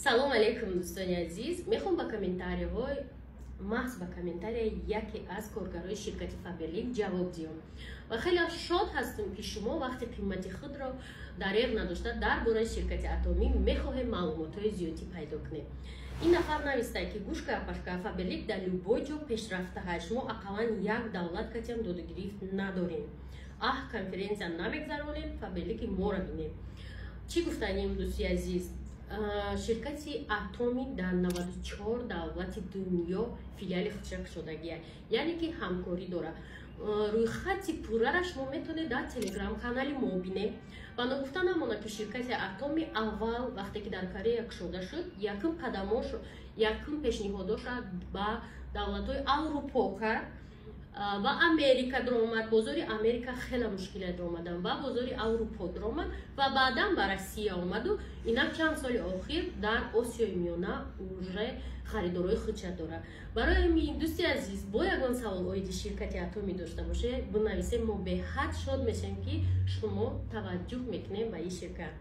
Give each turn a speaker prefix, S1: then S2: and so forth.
S1: Салом алейкум, дӯстони азиз. Мехоҳам ба комментариҳои, маҳз ба комментарияи яке аз коргарои ширкати Фаберлик ҷавоб диҳам ва хеле шод ҳастем, ки шумо вақти қимати худро дареғ надошта, дар бораи ширкати Атомӣ мехоҳем маълумотҳои зиёдӣ пайдо кунем. Ин нафар навистае, ки гӯш ка, апашка, Фаберлик дар любой ҷо пешрафтаҳай, шумо ақаллан як давлат катиам додугирифт надорем, аҳ, конференсия намегзаронем, Фаберлики моро бинем. Чӣ гуфтанем, дӯсти азиз? Ширкати Атоми дар 94 давлати дунё филиали худша кушодагия, яъне ки ҳамкорӣ дорад. Рӯйхати пуррара шумо метавонед дар телеграм-канали мо бинед. Ва ногуфта намонад, ки ширкати Атоми аввал, вақте ки дар Корея кушода шуд, якум қадамош, якум пешниҳодоша ба давлатҳои Аврупо кард ва Америка даромад. Бозори Америка хеле мушкиле даромадан ва бозори Аврупо даромад ва баъдан ба Россия омаду инак чанд соли охир дар Осиёи Миёна уже харидорои худша дорад. Барои ҳамин, дӯсти азиз, бо ягон савол оиди ширкати Атомӣ дошта бошед, бинависем. Мо беҳад шод мешавем, ки шумо таваҷҷӯҳ мекунем ба ин ширкат.